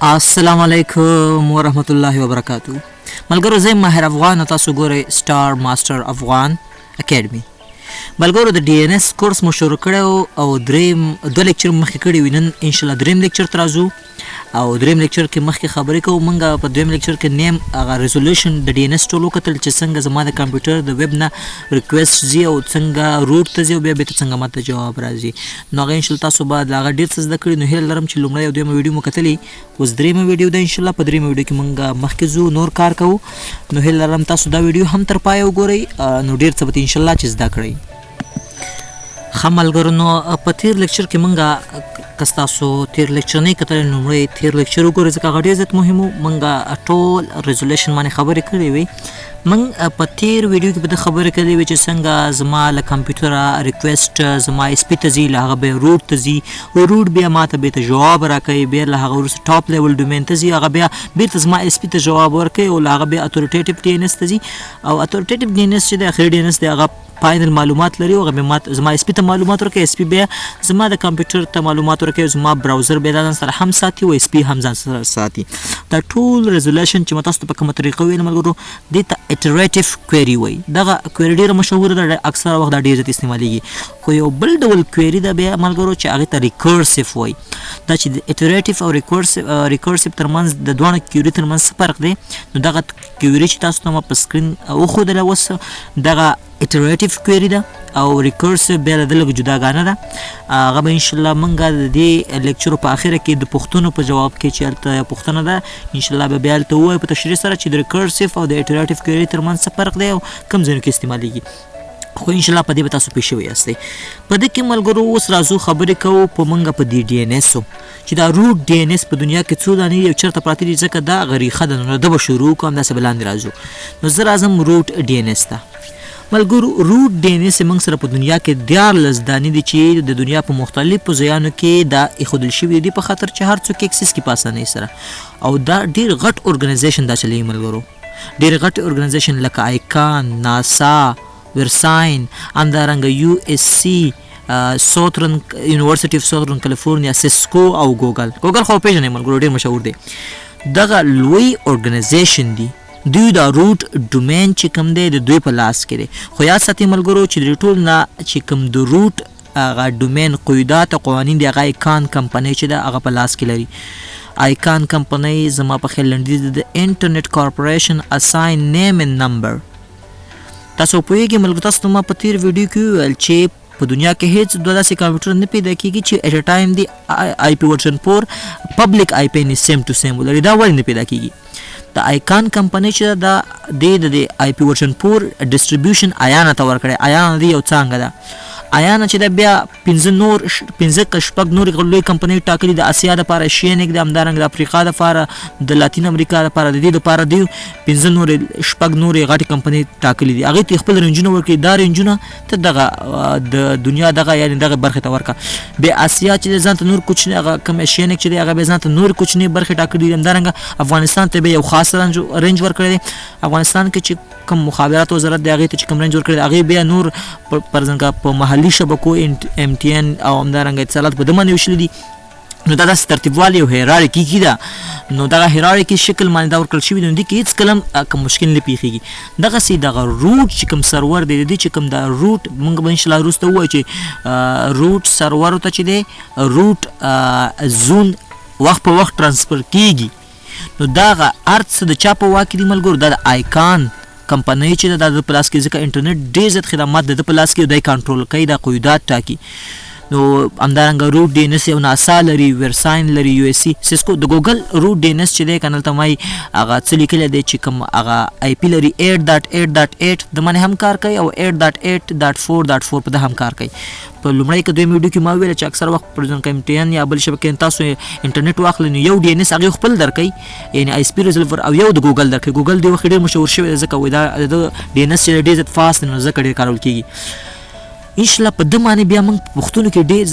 السلام علیکم ورحمت الله وبرکاتو. ملګرو، زه ماهر افغان او تاسو ګورئ سټار ماستر افغان اکیډمي. ملګرو، د DNS کورس مو شروع کړی او دریم دوه لیکچر مخکې کړي وي. نن ان شاء الله دریم لیکچر ته راځو او دریم لیکچر کې مخکې خبرې کوو. مونږ په دویم لیکچر کې نیم هغه ریزولوشن د DNS ټول وکتل چې څنګه زما د کمپیوټر د ویب نه ریکویسټ ځي او څنګه روټ ته ځي او بیا بیرته څنګه ماته جواب راځي. نو هغه ان شاء الله تاسو به له هغه ډېر څه زده کړي. نو هیله لرم چې لومړی او دویمه ویډیو مو کتلې، اوس دریمه ویډیو ده. ان شاء الله په دریمه ویډیو کې مونږ مخکې ځو، نور کار کوو. نو هیله لرم تاسو دا ویډیو هم تر پایه وګورئ، نو ډېر څه به ان شاء الله چې زده کړئ. ښه ملګرو، نو په تیر لیکچر کې مونږ، که ستاسو تیر لیکچر نه کتلی، لومړی تیر لیکچر وګورئ، ځکه هغه ډېر زیات مهم و. مونږ ټول ریزولوشن باندې خبرې کړې وې. مونږ په تیر ویډیو کې په دې خبرې کړې وې چې څنګه زما له کمپیوټره ریکویسټ زما اس پي ته ځي، له هغه بیا روټ ته ځي، روټ بیا ماته بیرته جواب راکوي، بیا له هغه وروسته ټاپ لیول ډومین ته ځي، هغه بیا بیرته زما اس پي ته جواب ورکوي او له هغه بیا اتوریټیټیو DNS ته ځي، او اتوریټیټیو DNS چې دی، اخري DNS دی، هغه فاینل معلومات لري او هغه بیا زما اس پي ته معلومات ورکوي. اس پي بیا زما د کمپیوټر ته معلومات ورکوي، زما براوزر بیا ځان سره هم ساتي او اس پي هم ځان سره ساتي. دا ټول ریزولوشن چې ما تاسو ته په کومه طریقه ویل ملګرو، دې ته ایټریټیو کویری وایي. دغه کویری ډیره مشهوره ده، اکثره وخت دا ډیر زیات استعمالیږي. خو یو بل ډول کویری ده بیا ملګرو چې هغې ته ریکورسیف وایي. دا چې د ایټریټیو او ریکورسیف ترمنځ، د دواړو کویری ترمنځ څه فرق دی؟ نو دغه کویری چې تاسو ته ما په سکرین وښودله اوس، دغه ایټریټیو کویری ده او ریکورسیو بیا د لږ جداګانه ده. هغه به انشاءالله مونږ د دې لیکچرو په اخره کې د پوښتنو په جواب کې، چې هلته پوښتنه ده، انشاءالله به بیا هلته ووایو په تشریح سره چې د ریکورسیو او د ایټریټیو کویری ترمنځ څه فرق دی او کوم ځایونو کې استعمالیږي. خو انشاءالله په دې به تاسو پوه شوي یاستئ. په دې کې ملګرو اوس راځو، خبرې کوو په مونږ په دې DNS چې دا روټ DNS په دنیا کې څو دانې دي او چېرته پراته دي، ځکه دا غریښه ده. نو ده به شروع کوم، داسې به لاندې راځو. نو زه راځم روټ DNS ته. ملګرو، روټ DNS موږ سره په دنیا کې 13 دانې دي چې د دنیا په مختلفو ځایانو کې دا ایښودل شوي دي، په خاطر چې هر څوک اکسس کړي په اسانۍ سره. او دا ډیر غټ اورګنایزیشن دا چلوي ملګرو، ډیر غټ اورګنایزیشن لکه آیکان، ناسا، ورساین، همدارنګه USC، سوترن یونیورسيټي اف سوترن کالیفورنیا، سیسکو او ګوګل. ګوګل خو پیژنې ملګرو، ډیر مشهور دی. دغه لوی اورګنایزیشن دی. دوی دا روټ ډومین چې کوم دی، د دوی په لاس کې دی. خو یاد ساتئ ملګرو چې د ټول نه چې کوم د روټ هغه ډومین قیودات او قوانین دی، هغه آیکان کمپنۍ چې ده، هغه په لاس کې لري. آیکان کمپنۍ زما په خیال لنډیز د انټرنیټ کارپوریشن اساین نیم ان نمبر. تاسو پوهیږئ ملګرو، تاسو ته ما په تیر ویډیو کې وویل چې په دنیا کې هیڅ دوه داسې کمپیوټر نه پیدا کیږي چې اټ ا ټایم دی IP ورژن 4 پبلک آی پی نه سیم ټو سیم ولري. دا ولې نه پیدا کیږي؟ د آیکان کمپنۍ چې ده، دا د IP ورژن 4 ډیسټریبیوشن آیانا ته ورکړی. آیانا دی یو څانګه ده. آیانا چې ده، بیا پنځه نور، پنځه که شپږ نور لوی کمپنۍ ټاکلي. د اسیا دپاره شینک د، همدارنګه د افریقا دپاره، د لاتین امریکا دپاره، د دې دپاره دی پنځه نورې، شپږ نورې غټې کمپنۍ ټاکلي دي. هغې ته خپل رینجونه ورکړي. دا رینجونه ته دغه د دنیا دغه یعنی دغه برخې ته ورکړه. بیا اسیا چې ځان ته نور کوچنی هغه کوم شینک چې دی، هغه بیا ځان ته نور کوچنی برخې ټاکلي دي. همدارنګه افغانستان ته بیا یو خاص رینج ورکړی دی. افغانستان کې چې کوم مخابرات وزارت دی، هغې ته چې کوم رینج ورکړی دی، هغې بیا نور فرضاً په محلي شبکو MTN او همدارنګه اتصالات په ده باندې ویشلي دي. نو دا داسې ترتیبوالی او هیرارکي کی ده. نو دغه هیرارکي شکل باندې دا ورکړل شوی دی. نو دې کې هیڅ کله کوم مشکل نه پیښیږي. دغسې دغه روټ چې کوم سرور دی، د دې چې کوم دا روټ، مونږ به انشاءالله وروسته ووایو چې روټ سرور ته چې دی روټ زون وخت په وخت ترانسفر کیږي. نو دغه هر څه د چا په واک کې دي ملګرو؟ دا د آیکان کمپنۍ چې ده، دا د په لاس کې، ځکه انټرنیټ ډېر زیات خدمات د ده په لاس کې، دی کنټرول کوي، دا قیودات ټاکي. نو همدارنګه روټ DNS یو ناسا لري، ورساین لري، USC، سیسکو. د ګوګل روټ DNS چې دی کنه، هلته ما هغه څه لیکلی دی چې کوم هغه آی پی لري، 8.8.8 د باندې هم کار کوي او 8.8.4.4 په ده هم کار کوي. په لومړی که دویم ویډیو کې ما وویل چې اکثر وخت پر ځان MTN یا بل شبکې تاسو انټرنیټ واخلئ، نو یو DNS هغې خپل درکوي، یعنی آی اس پی ریزلور، او یو د ګوګل درکوي. ګوګل دې وخت ډېر مشهور شوی دی، ځکه وایي دا د DNS چې ډېر زیات فاست دی، نو ځکه ډېر کارول کېږي. انشاءالله په ده باندې بیا موږ په پوښتنو کې ډېر،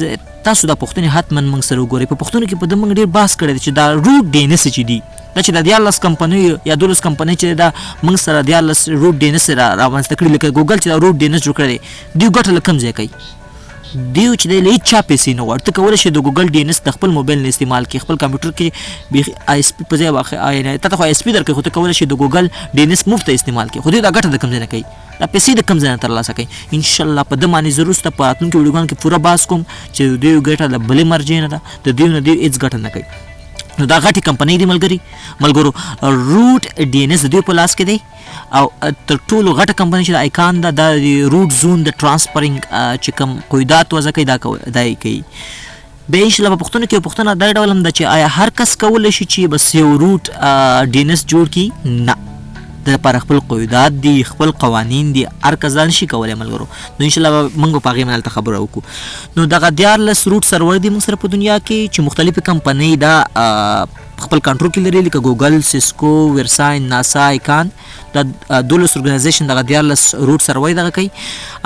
تاسو دا پوښتنې حتما موږ سره وګورئ. په پوښتنو کې په ده موږ ډېر بحث کړی دی چې دا روټ DNS چې دي، دا چې د 13 کمپنیو یا 12 کمپنۍ چې دا موږ سره 13 روټ DNS رامنځته کړي، لکه ګوګل چې دا روټ DNS جوړ کړی دی، دوی ګټه له کوم ځای کوي؟ دیو چې دی له هیچا پیسې نه غواړي. ته کولی شې د ګوګل ډي ان اس د خپل موبایل نه استعمال کړې، خپل کمپیوټر کې بیخي آی اس پي په ځای واخلې، یعنې تا ته خو آی اس پي درکوي، خو ته کولی شې د ګوګل ډي ان اس مفته استعمال کړې. خو دوی دا ګټه د کوم ځای نه کوي، دا پیسې د کوم ځای نه ترلاسه کوي؟ ان شاء الله په ده باندې زه وروسته په راتلونکو ویډیوګانو کې پوره بحث کوم چې د دوی ګټه له بلې مرجع نه ده، د دوی نه دوی هېڅ ګټه نه کوي. نو دا غټې کمپنۍ دي ملګري ملګرو. روټ ډي ان اس د دوی په لاس کې دی او تر ټولو غټه کمپنۍ چې د آیکان ده، دا د روټ زون د ترانسفرینګ چې کوم قیودات وضع کوي دا دا یې کوي. بیا ان شاء الله په پوښتنو کې پوښتنه دا ډول هم ده چې آیا هر کس کولی شي چې بس یو روټ ډي ان اس جوړ کړي؟ نه، د لپاره خپل قیودات دي، خپل قوانین دي، هر کس دا نشي کولی ملګرو. نو ان شاء الله موږ به په هغې باندې هلته خبره وکړو. نو دغه 13 روټ سرور دي موږ سره په دنیا کې چې مختلفې کمپنۍ دا خپل کنټرول کې لري، لکه ګوګل، سیسکو، ورساین، ناسا، آیکان، دا 12 ارګنایزیشن دغه 13 روټ سرور دغه کوي.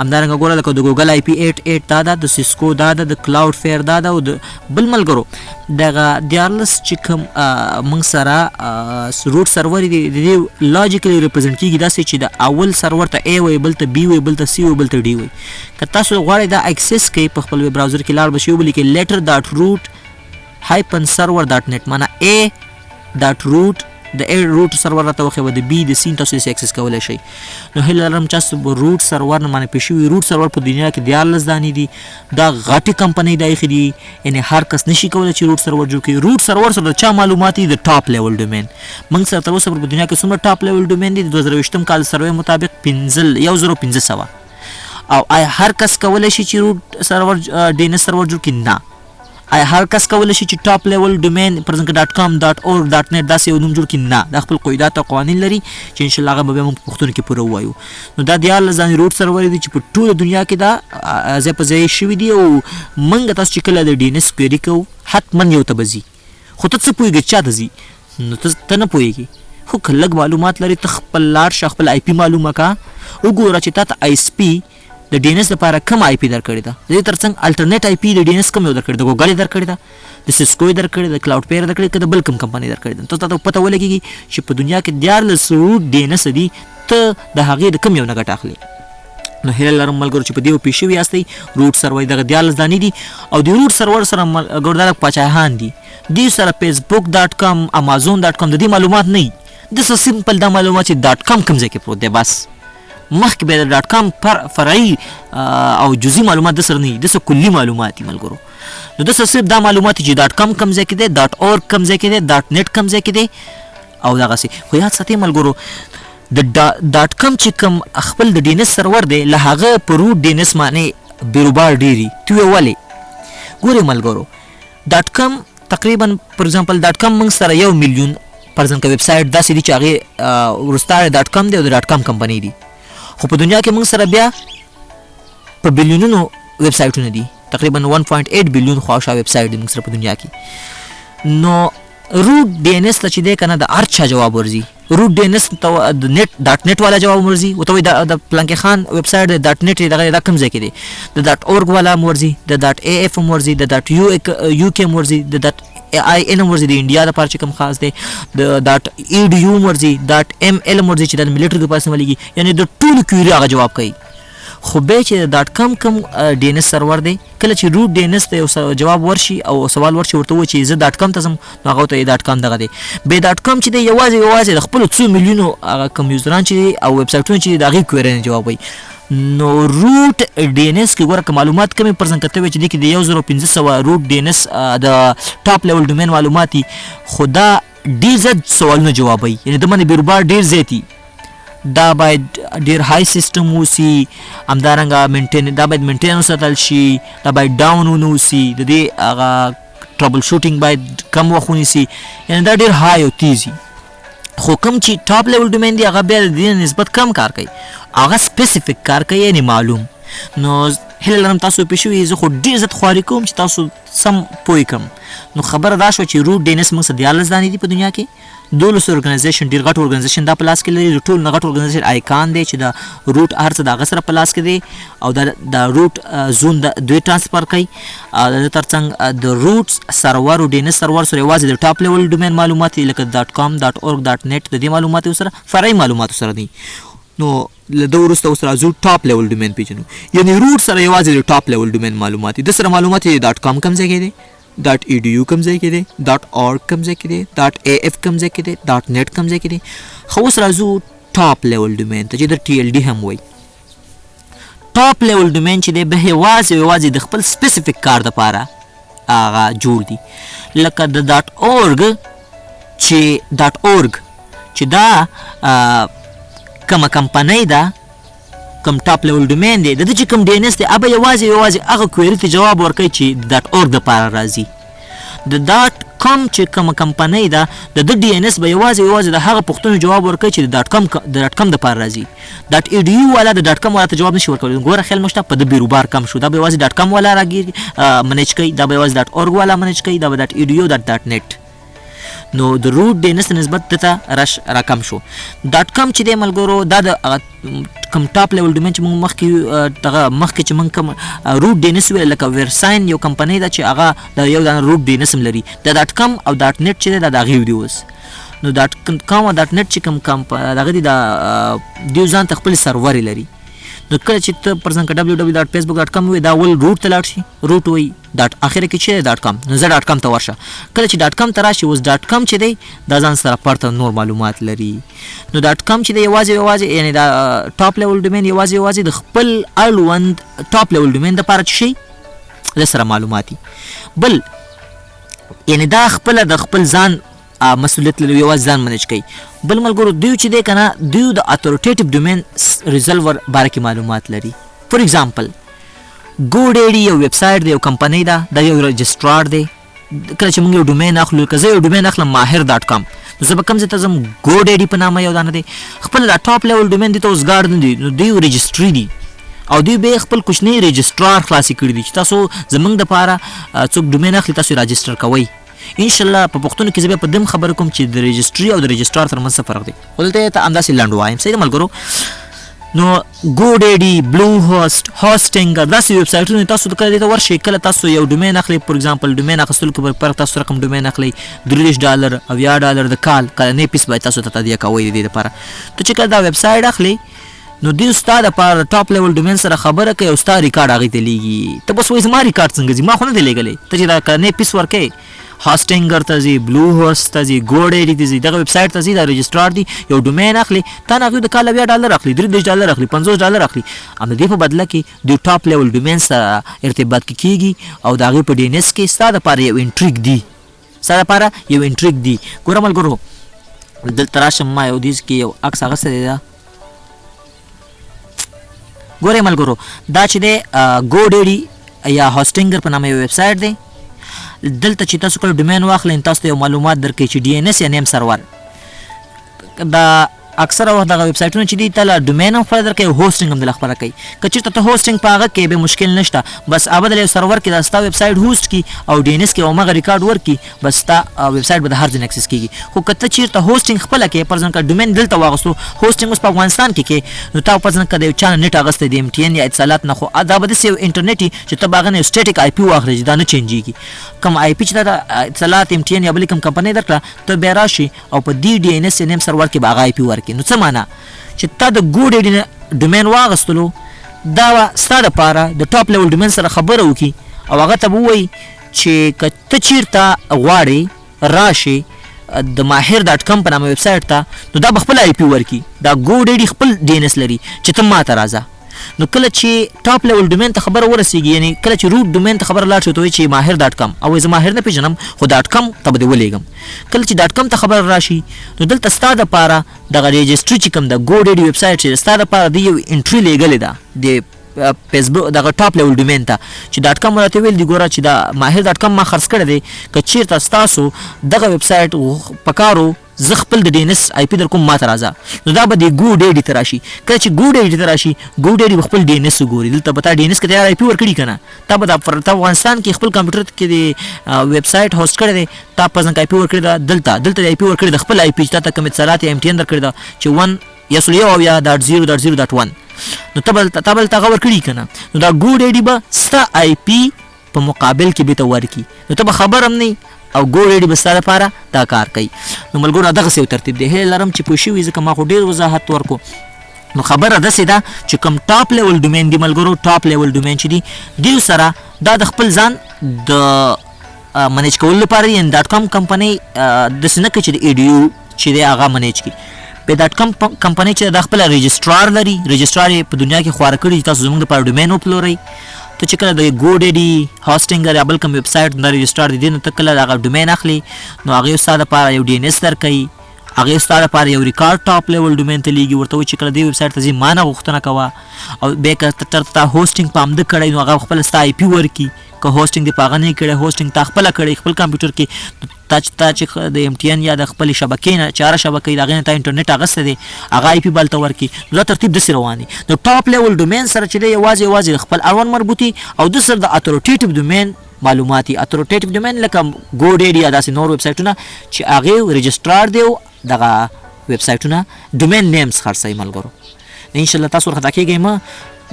همدارنګه ګوره لکه د ګوګل آی پی 88 دا ده، د سیسکو دا ده، د کلاوډ فیر دا ده او د بل ملګرو دغه 13 چې کوم موږ سره روټ سرور دي، د دې لاجیکلی ریپرزینټ کیږي داسې چې د اول سرور ته ای وایي، بل ته بی وایي، بل ته سی وایي، بل ته ډي وایي. که تاسو غواړئ دا اکسس کړئ په خپل ویب براوزر کې لاړ به شئ، ولیکئ لیټر ډاټ روټ هایپن سرور ډاټ نت، معنا ای ډاټ روټ، د ای روټ سرور راته وښیوه، د بی د سی تاسو یې اکسس کولی شئ. نو هیله لرم چې تاسو به روټ سرور نه باندې پوه شوي. روټ سرور په دنیا کې 13 دانې دي، دا غټې کمپنۍ دا ایښې دي، یعنې هر کس نشي کولی چې روټ سرور جوړ کړي. روټ سرور سره د چا معلومات دي؟ د ټاپ لیول ډومین. موږ سره تر اوسه په دنیا کې څومره ټاپ لیول ډومین دي؟ د 2020 کال سروې مطابق 1500. او آیا هر کس کولی شي چې روټ سرور ډي ان اس سرور جوړ کړي؟ نه. آیا هر کس کولی شي چې ټاپ لیول ډومین پر ځکه ډاټ کام، ډاټ اور، ډاټ نت داسې یو نوم جوړ کړي؟ نه، دا خپل قیودات او قوانین لري چې ان شاء الله هغه به بیا موږ په پوښتنو کې پوره ووایو. نو دا 13 ځانې روټ سرور دي چې په ټوله دنیا کې دا ځای په ځای شوي دي. او موږ تاسو چې کله د ډي ان اس کویري کوو حتما یو ته به ځي، خو ته څه پوهېږې چا ته ځي؟ نو ته نه پوهېږې، خو که لږ معلومات لرې ته خپل لاړ شه، خپل آی پي معلومه که، وګوره چې تا ته آی اس پي د ډي ان اس لپاره کومه آی پي درکړې ده. د دې ترڅنګ الټرنیټ آی پي د ډي ان اس کوم یو درکړې ده؟ ګوګل یې درکړې ده، د سیسکو یې درکړې ده، د کلاوډ پیر درکړې که د بل کوم کمپنۍ درکړې ده؟ ته ته پته ولګېږي چې په دنیا کې 13 روټ ډي ان اس دي، ته د هغې د کوم یو نه ګټه اخلې. نو هیله لرم ملګرو چې په دې پوه شوي یاستئ. روټ سرور دغه 13 دانې دي او د روټ سرور سره ملګرو دا پاچاهان دي، دې سره فیسبوک ډاټ کام، امازون ډاټ کام د دې معلومات نه وي. د څه سمپل دا معلومات چې ډاټ کام کوم ځای کې پروت دی، بس مخکې بیا د ډاټ کام پر فرعي او جزئي معلومات د سره نه وي، د څه کلي معلومات دي ملګرو. نو د څه صرف دا معلومات چې ډاټ کام کوم ځای کې دی، ډاټ اورګ کوم ځای کې دی، ډاټ نت کوم ځای کې دی او دغسې. خو یاد ساتئ ملګرو د ډاټ کام چې کوم خپل د ډي ان اس سرور دی له هغه په روټ ډي ان اس باندې بیروبار ډېر وي. ته وایې ولې؟ ګورئ ملګرو ډاټ کام تقریبا پر اگزامپل ډاټ کام موږ سره 1 میلیون فرضاً که ویب سایټ داسې دي چې هغې وروستاړی ډاټ کام دی او د ډاټ کام کمپنۍ دي، خو په دنیا کې موږ سره بیا په بیلیونونو ویب سایټونه دي، تقریبا 1.8 بیلیون خواوشا ویب سایټ دي موږ سره په دنیا کې. نو روټ ډي ان اس ته چې دی که نه د هر چا جواب ورځي، روټ ډي ان اس ته د نت ډاټ نت والا جواب ورځي، ورته وایي د پلانکي خان ویب سایټ دی ډاټ نت یې دغه دا کوم ځای کې دی، د ډاټ اورګ والا هم ورځي، د ډاټ ای اف هم ورځي، د ډاټ یو کې هم ورځي، د ډاټ آی ان هم ورځي، د انډیا لپاره چې کوم خاص دی، د ډاټ ای ډي یو هم ورځي، ډاټ ایم ال هم ورځي چې د ملټري لپاره استعمالېږي، یعنې د ټولو کویري هغه جواب کوي. خو بیا چې د ډاټ کام کوم ډي ان اس سرور دی، کله چې روټ ډي ان اس ته یو جواب ورشي او سوال ورشي ورته ووایي چې زه ډاټ کام ته ځم، نو هغه ورته ډاټ کام دغه دی. بیا ډاټ کام چې دی یوازې یوازې د خپلو څو میلیونو هغه کوم یوزران چې دي او ویب سایټونه چې دي د هغې کویري نه جواب وایي. نو روټ ډي ان اس کې ګوره که معلومات کمې پر ځان کته وي چې دې کې د 1500 روټ ډي ان اس د ټاپ لیول ډومین معلومات دي، خو دا ډېر زیات سوالونه جوابوي، یعنې د باندې بیروبار ډېر زیات دي. دا باید ډیر های سیستم اوسي، همدارنګه مینټین، دا باید مینټین وساتل شي، دا باید ډاون ونه اوسي، د دې هغه ټربل شوټینګ باید کم وخت ونیسي، یعنې دا ډیر های او تیز وي. خو کوم چې ټاپ لیول ډومین دی هغه بیا د دې نسبت کم کار کوي، هغه سپیسیفیک کار کوي، یعنې معلوم. نو هیله لرم تاسو پوه شوي، زه خو ډېر زیات خواري کوم چې تاسو سم پوه کړم. نو خبره دا شوه چې روټ ډي ان اس موږ سره 13 دانې دي په دنیا کې، 12 اورګنایزیشن ډیر غټ اورګنایزیشن دا په لاس کې لري. د ټولو نه غټ اورګنایزیشن آیکان دی چې د روټ هر څه د هغه سره په لاس کې دی او د روټ زون د دوی ترانسفر کوي. د دې ترڅنګ د روټ سرور او ډي ان اس سرور سره یوازې د ټاپ لیول ډومین معلومات دي، لکه ډاټ کام، ډاټ اورګ، ډاټ نت، د دې معلومات سره فرعي معلومات سره دي. نو له ده وروسته اوس راځو ټاپ لیول ډومین پیژنو، یعنی روټ سره یوازې د ټاپ لیول ډومین معلومات دي. د سره معلومات یې ډاټ کام کوم ځای کې دی، ډاټ ای ډي یو کوم ځای کې دی، ډاټ اورګ کوم ځای کې دی، ډاټ ای اف کوم ځای کې دی، ډاټ نت کوم ځای کې دی. خو اوس راځو ټاپ لیول ډومین ته چې د ټي ایل ډي هم وایي. ټاپ لیول ډومین چې دی به یوازې یوازې د خپل سپیسیفیک کار دپاره هغه جوړ دي، لکه د ډاټ اورګ چې ډاټ اورګ چې دا کومه کمپنۍ ده، کوم ټاپ لیول ډومین دی، د ده چې کوم ډي ان اس دی هغه به یوازې یوازې هغه کویري ته جواب ورکوي چې د ډاټ اورګ دپاره راځي. د ډاټ کام چې کومه کمپنۍ ده د ده ډي ان اس به یوازې یوازې د هغه پوښتنو جواب ورکوي چې د ډاټ کام د ډاټ کام دپاره راځي. ډاټ ای ډي یو والا د ډاټ کام والا ته جواب نشي ورکولی. ګوره خیال مو شته په ده بیروبار کم شو، دا به یوازې ډاټ کام والا راګیر منیج کوي، دا به یوازې ډاټ اورګ والا منیج کوي، دا به ډاټ ای ډي یو ډاټ ډاټ نت. نو د روټ ډي ان اس نسبت دته رش راکم شو. ډاټ کام چې دی ملګرو دا د کوم ټاپ لیول ډومین چې موږ مخکې دغه مخکې چې موږ کوم روټ ډي ان اس ویل، لکه ویرساین یو کمپنۍ ده چې هغه د یو دانه روټ ډي ان اس هم لري. د ډاټ کام او ډاټ نت چې دی دا د هغې دی اوس. نو ډاټ کام او ډاټ نت چې کوم کم دغه دی دا دیو ځان ته خپل سرور لري. نو کله چې ته پر ځان www.facebook.com وې دا ول روټ ته لاړ شي، روټ وایي ډاټ اخره کې چې ډاټ کام، نو زه ډاټ کام ته ورشه. کله چې ډاټ کام ته راشي اوس ډاټ کام چې دی دا ځان سره پرته نور معلومات لري. نو ډاټ کام چې دی یوازې یوازې یعنی دا ټاپ لیول ډومین یوازې یوازې د خپل اړوند ټاپ لیول ډومین دپاره چې شي د سره معلومات دي. بل یعنی دا خپله د خپل ځان مسؤلیت لري، یوازې ځان منیج کوي. بل ملګرو دوی چې دی که نه دوی د اتورټیټیو ډومین ریزلور باره کې معلومات لري. فار ایگزامپل ګو ډیډي یو ویب سایټ دی، یو کمپنۍ ده، دا یو رجسټرار دی. کله چې موږ یو ډومین اخلو، که زه یو ډومین اخلم ماهر ډاټ کام، نو زه به کوم ځای ته ځم؟ ګو ډیډي په نامه یو دانه دی. خپل دا ټاپ لیول ډومین دی ته اوس ګارډ نه دی، نو دوی رجسټري دي او دوی به خپل کوچنی رجسټرار خلاصې کړي دي چې تاسو زمونږ دپاره څوک ډومین اخلي تاسو راجسټر کوئ. ان شاء الله په پښتنو کې زه بیا په دم خبره کوم چې د رجسټري او د رجسټرار ترمنځ څه فرق دی، خو دلته ته همداسې لنډ وایم. صحیح ده ملګرو؟ نو ګو ډیډي، بلو هوسټ، هوسټینګر داسې ویب سایټونه تاسو کله دې ته ورشئ. کله تاسو یو ډومین اخلئ، فار ایگزامپل ډومین اخیستلو کې پر تاسو رقم ډومین اخلئ $33 او یا ډالر د کال کلنۍ فیس باید تاسو ته تادیه کوئ د دې لپاره. ته چې کله دا ویب سایټ اخلې نو دوی ستا دپاره د ټاپ لیول ډومین سره خبره کوي او ستا ریکارډ هغوی ته لیږي. ته بس وایي زما ریکارډ څنګه ځي، ما خو نه دی لیږلی. ته چې دا کلنۍ فیس ورکوې هاسټینګر ته ځي، بلو هورس ته ځي، ګو ډیډي ته ځي، دغه ویب سایټ ته ځي، دا رجسټرار دي، یو ډومین اخلي تا نه هغوی د کال $70 اخلي، $33 اخلي، $50 اخلي. او د دې په بدله کې دوی ټاپ لیول ډومین سره ارتباط کې کیږي او د هغې په ډي ان اس کې ستا دپاره یو انټري ږدي، ستا دپاره یو انټري ږدي. ګوره ملګرو دلته راشم، ما یو دې کې یو عکس اخیستی دی. دا ګورئ ملګرو دا چې دی ګو ډیډي یا هاسټینګر په نامه یو ویب سایټ دی. دلته چې تاسو کله ډومین واخلئ تاسو ته یو معلومات درکوي چې ډي ان اس یا نیم سرور. دا اکثره وخت دغه ویب سایټونه چې دي ته له ډومین هم خپله درکوي او هوسټینګ هم دله خپله کوي. که چېرته ته هوسټینګ په هغه کې به مشکل نشته، بس هغه دله یو سرور کې دا ستا ویب سایټ هوسټ کړي او ډي ان اس کې هماغه ریکارډ ورکړي، بس ستا ویب سایټ به د هر ځای نه اکسس کېږي. خو که ته چېرته هوسټینګ خپله کې، فرضاً که ډومین دلته واغستو، هوسټینګ اوس په افغانستان کې کې، نو تا فرضاً که د یو چا نه نټ اغستی د ایم ټي این یا اتصالات نه، خو دا به داسې یو انټرنیټ وي چې ته به هغه نه یو سټیټک آی پي واخلې چې دا نه چینجېږي. کوم آی پي چې تا د اتصالات، ایم ټي این یا بلې کوم کمپنۍ درکړه، ته بیا راشي او په دې ډي ان اس نیم سرور کې به هغه آی پي ورکړي. نو څه معنا چې تا د ګو ډیډي نه ډومین واغستلو، دا به ستا دپاره د ټاپ لیول ډومین سره خبره وکړي او هغه ته به ووایي چې که ته چیرته غواړې راشې د ماهر ډاټ کام په نامه ویب سایټ ته، نو دا به خپل آی پي ورکړي. دا ګو ډیډي خپل ډي ان اس لري چې ته ماته راځه. نو کله چې ټاپ لیول ډومین ته خبره ورسیږي، یعنی کله چې روټ ډومین ته خبره لاړ شي، ته وایي چې ماهر ډاټ کام، او زه ماهر نه پیژنم خو ډاټ کام ته به دې ولیږم. کله چې ډاټ کام ته خبره راشي نو دلته ستا دپاره دغه رجسټري چې کوم ده ګو ډیډي ویب سایټ چې ستا دپاره د یو انټري لیږلې ده د فیسبوک دغه ټاپ لیول ډومین ته چې ډاټ کام راته ویل دي، ګوره چې دا ماهر ډاټ کام ما خرڅ کړی دی، که چیرته ستاسو دغه ویب سایټ پکارو زه خپل د ډي ان اس آی پي در کوم، ماته راځه. نو دا به د ګو ډیډي ته راشي. کله چې ګو ډیډي ته راشي، ګو ډیډي به خپل ډي ان اس وګوري. دلته به تا ډي ان اس کې تیار آی پي ورکړي که نه، تا به دا پر تا افغانستان کې خپل کمپیوټر کې د ویب سایټ هوسټ کړی دی، تا په ځان کې آی پي ورکړې ده، دلته د آی پي ورکړې ده خپل آی پي چې تا ته کوم اتصالات یا ایم ټي این درکړې ده چې 1 یا 170.0.0.1، نو ته به تا به دلته هغه ورکړي که نه. نو دا ګو ډیډي به ستا آی پي په مقابل کې به ته ورکړي، نو ته به خبر هم نه او ګو ډیډي به ستا لپاره دا کار کوي. نو ملګرو دغسې یو ترتیب دی. هیله لرم چې پوه شوي، ځکه ما خو ډېر وضاحت ورکړو. نو خبره داسې ده چې کوم ټاپ لیول ډومین دی ملګرو، ټاپ لیول ډومین چې دی دیو سره دا د خپل ځان د منیج کولو لپاره دی. یعنی ډاټ کام کمپنۍ داسې نه کوي چې د ای ډي یو چې دی هغه منیج کړي. په ډاټ کام کمپنۍ چې دا خپل رجسټرار لري، رجسټرار یې په دنیا کې خواره کړي چې تاسو زموږ لپاره ډومین وپلورئ. ته چې کله د ګو ډیډي هاسټینګر یا بل کوم ویب سایټ د رجسټرار دی نه ته کله هغه ډومین اخلي، نو هغه ستا لپاره یو ډي ان اس درکوي، هغه ستا لپاره یو ریکارډ ټاپ لیول ډومین ته لیږي، ورته وایي چې کله دې ویب سایټ ته ځې ما نه غوښتنه کوه، او بیا که چېرته تا هوسټینګ په همده کړی نو هغه خپله ستا آی پي ورکړي. که هوسټینګ دې په هغه نه کړی، هوسټینګ تا خپله کړی خپل کمپیوټر کې، تا چې د ایم ټي ان یا د خپلې شبکې نه چې هره شبکه وي د هغې نه تا انټرنیټ اخیستی دی، هغه آی پي به هلته ورکړي. نو دا ترتیب داسې روان دی. نو ټاپ لیول ډومین سره چې دی یوازې یوازې د خپل اړوند مربوطي او د سره د اتوریټیټیو ډومین معلومات دي. اتوریټیټیو ډومین لکه ګو ډیډي یا داسې نور ویب سایټونه چې هغې رجسټرار دی او دغه ویب سایټونه ډومین نیمز خرڅوي ملګرو. ان شاء الله تاسو ورخطا کېږئ مه.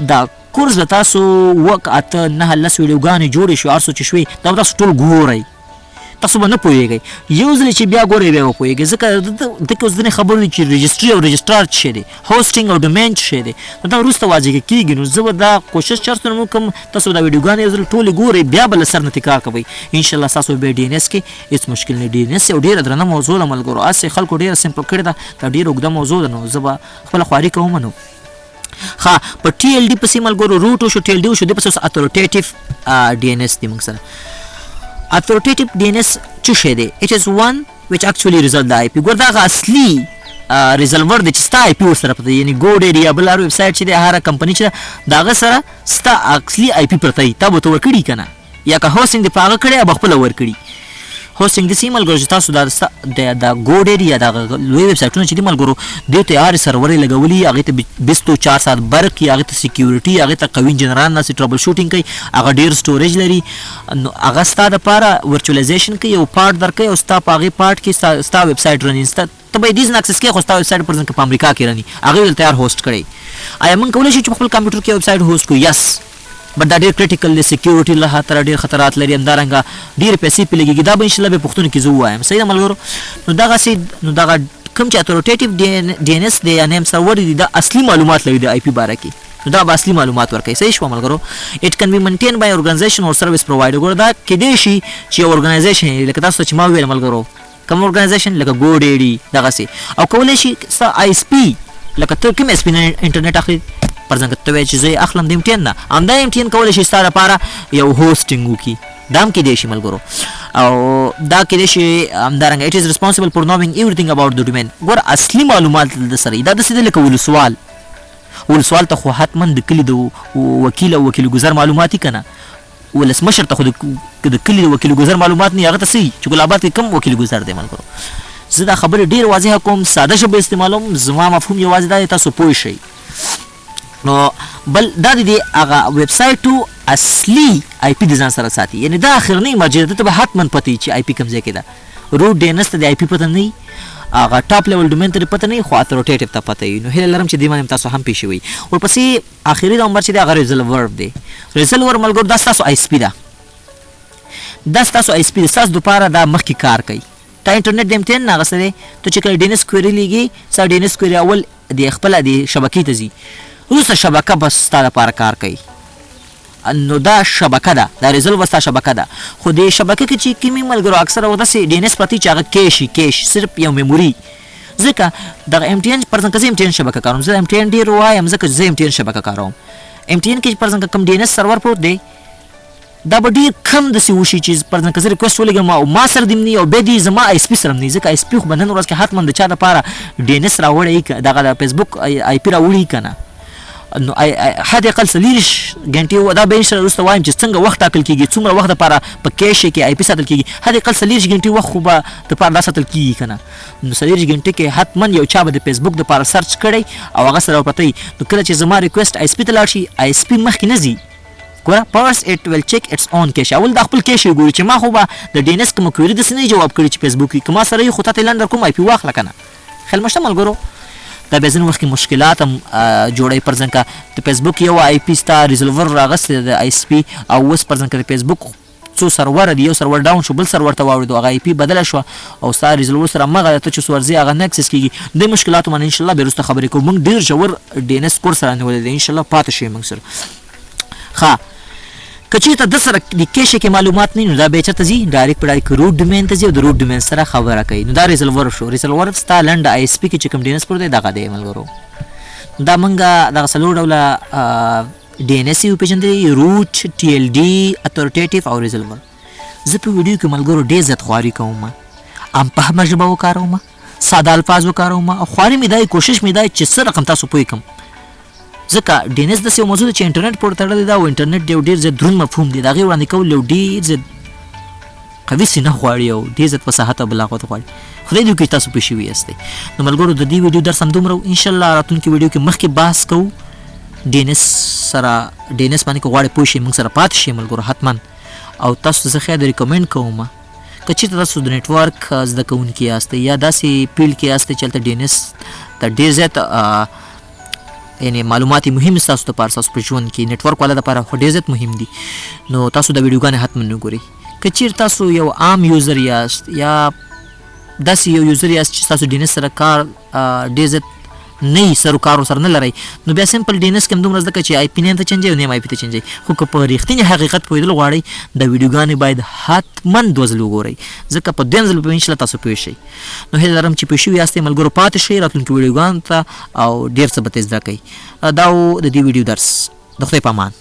دا کورس د تاسو 7، 8، 9، 10 ویډیوګانې جوړې شوې، هر څو چې شوې دا به تاسو ټول ګورئ، تاسو به نه پوهېږئ. یو ځل چې بیا ګورئ بیا به پوهېږئ، ځکه د کې اوس ځینې خبرې دي چې رجسټري او رجسټرار څه شی دی، هوسټینګ او ډومین څه شی دی، نو دا وروسته واضح کېږي. نو زه به دا کوشش چرته وکړم تاسو به دا ویډیوګانې یو ځل ټولې ګورئ، بیا به له سر نه تکرار کوئ. ان شاء الله تاسو به ډي ان اس کې هېڅ مشکل نه. ډي ان اس یو ډېره درنه موضوع ده ملګرو، هسې خلکو ډېره سمپل کړې ده، دا ډېره اوږده موضوع ده، نو زه به خپله خواري کوم. نو ښه په ټي ایل ډي پسې ملګرو روټ وشو، ټي ایل ډي وشو، دې پسې اوس اتوریټیټیو ډي ان اس دی موږ سره. اتوریټیټیو ډي ان اس څه شی دی؟ اټ از ون which actually resolve the آی پی. ګور دا هغه اصلي ریزلور دی چې ستا آی پی ورسره پرته، یعنی ګو ډیډي یا بل هر ویب سایټ چې دی، هره کمپني چې ده د هغه سره ستا اصلي آی پی پرته وي، تا به ورته ورکړي که نه، یا که هوسټینګ دې په هغه کړی یا به خپله ورکړي. هوسټینګ داسې ملګرو چې تاسو دا د ګو ډیډي یا دغه لوی ویب سایټونه چې دي ملګرو، دې ته هرې سرورې لګولي، هغې ته 24 ساعت برق، هغې ته سکیورټي، هغې ته قوي انجنیران ناست ټربل شوټینګ کوي، هغه ډېر سټوریج لري، نو هغه ستا دپاره ورچولیزیشن کوي، یو پارټ درکوي او ستا په هغې پارټ کې ستا ویب سایټ رني، ستا ته به یې دې ځای نه اکسس کوې، خو ستا ویب سایټ پر ځای په امریکا کې رني، هغې دلته تیار هوسټ کړی. آیا موږ کولی شو چې په خپل کمپیوټر کې ویب سایټ هوسټ کړو؟ یس، بټ دا ډېر کریټیکل دی، سکیورټي له خاطره ډېر خطرات لري، همدارنګه ډېرې پیسې پرې لګېږي. دا به ان شاء الله بیا پوښتنو کې زه ووایم. صحیح ده ملګرو؟ نو دغسې نو دغه کوم چې اتوریټیټیو ډي ان اس دی یا نیم سرور دی، دا اصلي معلومات لري د آی پي باره کې، نو دا به اصلي معلومات ورکوي. صحیح شوه ملګرو؟ اټ کین بي مینټین بای اورګنایزیشن اور سروس پرووایډر. ګوره دا کېدای شي چې یو اورګنایزیشن، لکه تاسو ته چې ما وویل ملګرو، کوم اورګنایزیشن لکه ګو ډیډي دغسې، او کولی شي ستا آی اس پي، لکه ته کوم اس پي نه انټرنیټ اخلي، پر ځنګه ته وایې چې زه یې اخلم د ایم ټي ان نه، همدا ایم ټي ان کولی شي ستا لپاره یو هوسټینګ وکړي، دا هم کېدای شي ملګرو. او دا کېدای شي همدارنګه اټ از ریسپانسیبل فور نوینګ ایوریثینګ اباوټ د ډومین. ګوره اصلي معلومات د سره دا داسې دی لکه ولسوال، ولسوال ته خو حتما د کلي د وکیل او وکیل ګذر معلومات که نه، ولسمشر ته خو د کلي د وکیل ګذر معلومات نه، هغه ته څه چې ګل آباد کې کوم وکیل ګذر دی. ملګرو زه دا خبرې ډېر واضح کوم، ساده ژبه استعمالوم، زما مفهوم یوازې دا دی تاسو پوه شئ. نو بل دا د دې هغه ویب سایټو اصلي آی پي د ځان سره ساتي، یعنی دا اخرنۍ مرجع ده، ته به حتما پته وي چې آی پي کوم ځای کې ده. روټ ډي ان اس ته د آی پي پته نه وي، هغه ټاپ لیول ډومین ته پته نه وي، خو اتوریټیټیو ته پته وي. نو هیله لرم چې دې باندې تاسو هم پوه شوي. ورپسې اخري نمبر چې دی هغه ریزلور دی. ریزلور ملګرو دا ستاسو آی اس پي ده، دا ستاسو آی اس پي ده، ستاسو دپاره دا مخکې کار کوي. تا انټرنیټ د ایم ټي ان نه اخیستی دی، ته چې کله ډي ان اس کویري لیږي، ستا ډي ان اس کویري اول د خپله د شبکې ته ځي، وروسته شبکه بس ستا دپاره کار کوي. نو دا شبکه ده، دا ریزلور ستا شبکه ده. خو د شبکه کې چې کومې ملګرو اکثره وخت داسې ډي ان اس پرتې چې هغه کیش وي، کیش صرف یو میموري، ځکه دغه ایم ټي ان پر ځکه زه ایم ټي ان شبکه کاروم، زه ایم ټي ان ډېر وایم ځکه زه ایم ټي ان شبکه کاروم. ایم ټي ان کې پر ځکه کوم ډي ان اس سرور پروت دی، دا به ډېر کم داسې وشي چې پر ځکه زه ریکوست ولېږم او ما سره دې نه او بیا دې زما آی اس پي سره نه، ځکه آی اس پي خو به نن ورځ کې حتما د چا دپاره ډي ان اس راوړی، دغه د فیسبوک آی پي راوړي که نه. نو حد اقل 24 ګنټې، دا به ان شاء الله وروسته وایم چې څنګه وخت ټاکل کېږي، څومره وخت دپاره په کیش کې آی پي ساتل کېږي. حد اقل 24 ګنټې وخت خو به دپاره دا ساتل کېږي که نه. نو 24 ګنټې کې حتما یو چا به د فیسبوک دپاره سرچ کړی او هغه سره ورپرته وي. نو کله چې زما ریکوست آی اس پي ته لاړ شي، آی اس پي مخکې نه ځي. ګوره فرست اټ ویل چیک اټس اون کیش، اول دا خپل کیش وګوري چې ما خو به د ډي ان اس کومه کویري داسې نه جواب کړي چې فیسبوک وي، که ما سره وي خو تا ته یې لنډ درکوم آی پي واخله که نه. خیال مو شته ملګرو؟ دا بیا ځینې وخت کې مشکلات هم جوړوي. پر ځنکه د فیسبوک یو آی پي ستا ریزلور راغستې ده د آی اس پي، او اوس پر ځنکه د فیسبوک څو سرور دي، یو سرور ډاون شو، بل سرور ته واوړېدو، هغه آی پي بدله شوه او ستا ریزلور سره همغه ته چې ورځې هغه نه اکسس کېږي. دې مشکلاتو باندې ان شاء الله بیا وروسته خبرې کوو. موږ ډېر ژور ډي ان اس کورس رانیولی دی، ان شاء الله پاتې شئ موږ سره. ښه، که چېرته د سره د کیشه کې معلومات نه، نو دا بیا چېرته ځي؟ ډایرکټ په ډایرکټ روټ ډومین ته ځي او د روټ ډومین سره خبره کوي. نو دا ریزلور شو. ریزلور ستا لنډه آی اس پي کې چې کوم ډي ان اس پروت دی دغه دی ملګرو. دا مونږه دغه څلور ډوله ډي ان اس یې وپېژندلې، روټ، ټي ایل ډي، اتورټیټیف او ریزلور. زه په ویډیو کې ملګرو ډېر زیات خواري کوم، عام فهمه ژبه وکاروم، ساده الفاظ وکاروم، او خواري مې دا، کوشش مې دا چې څه رقم تاسو پوه کړم، ځکه ډي ان اس داسې یو موضوع ده چې انټرنیټ پورې تړلې ده، او انټرنیټ یو ډېر زیات دروند مفهوم دی. د هغې وړاندې کول یو ډېر زیات قوي سینه غواړي او ډېر زیات فصاحت او بلاغت غواړي. خدای دې وکړي چې تاسو پوه شوي یاستئ. نو ملګرو، د دې ویډیو درس همدومره و. انشاءالله راتلونکې ویډیو کې مخکې بحث کوو ډي ان اس سره. ډي ان اس باندې که غواړئ پوه شئ، موږ سره پاتې شئ ملګرو حتما. او تاسو ته زه خیر ریکمنډ کوم، که چېرته تاسو د نټورک زده کوونکي یاست یا داسې فیلډ کې یاست چې هلته ډي ان اس ته ډېر زیات یعنی معلومات مهم ستاسو لپاره، ستاسو په ژوند کې نټورک والا لپاره خو ډېر زیات مهم دي، نو تاسو دا ویډیوګانې حتما وګورئ. که چېرته تاسو یو عام یوزر یاست یا داسې یو یوزر یاست چې تاسو ډي ان اس سره کار ډېر زیات نه سر کار سره نه لرئ، نو بیا سمپل ډي ان اس کې هم دومره زده کړئ چې آی پی نیم ته چنجي او نیم آی پی ته چنجي. خو که په رښتیني حقیقت پوهېدل غواړئ، دا ویډیوګانې باید حتما دوه ځل وګورئ، ځکه په دویم ځل به ان شاءالله تاسو پوه شئ. نو هیله لرم چې پوه شوي یاستئ ملګرو. پاتې شئ راتلونکو ویډیوګانو ته او ډېر څه به ترې زده کړئ. دا و د دې ویډیو درس. د خدای په امان.